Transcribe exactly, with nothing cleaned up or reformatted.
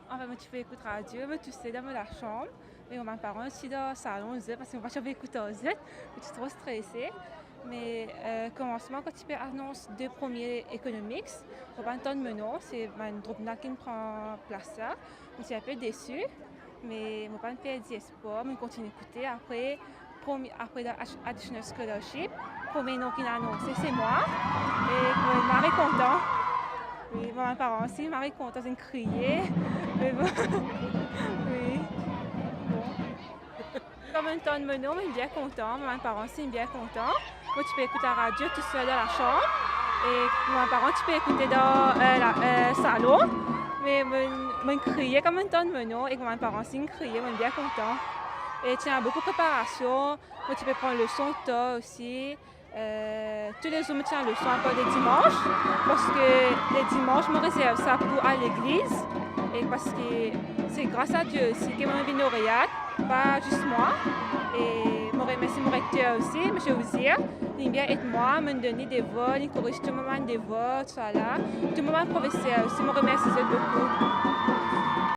Anfin, mo ti pe ekout radio, mo tousel dan mo lasam, me mo bann paran ti dan salon, zot, parski mo pa ti anvi ekout ar zot, mo ti tro strese. Me, eh, komansman, kan ti pe anons de premie Economics, mo pa'nn tann mo nom, se bann droup la ki'nn pran plas la. Mo ti inpe desi, me mo pa'nn perdi espwar, mo kontign ekoute. Apre, promi-, apre dan ad-, additional scholarship, premie nom ki'nn anonse, se mwa. E mo mari kontan. Wi, mo bann paran osi, mari kontan, zot inn kriye. Me bon. Wi. Bon. Kan mo'nn tann mo nom, mo'nn bien kontan, mo bann paran osi inn bien kontan. Mo ti pe ekout laradio tousel dan lasam, e mo bann paran ti pe ekoute dan, eh, la, eh, salon. Me mo'nn, mo'nn kriye kan mo'nn tann mo nom, e mo bann paran osi inn kriye, mo'nn bien kontan. E ti ena boukou preparasion, mo ti pe pran leson tar osi. Eh, toulezour mo ti ena leson apar ledimans, parski ledimans mo rezerv sa pou al legliz, e parski se gras a Die osi ki mo'nn vinn loreat, pa zis mwa. E mo remersie mo rekter osi, Misie Ouzir, li bien ed mwa, mo'nn donn li devwar, li koriz tou mo bann devwar, tousala. Tou mo bann profeser osi, mo remersie zot boukou.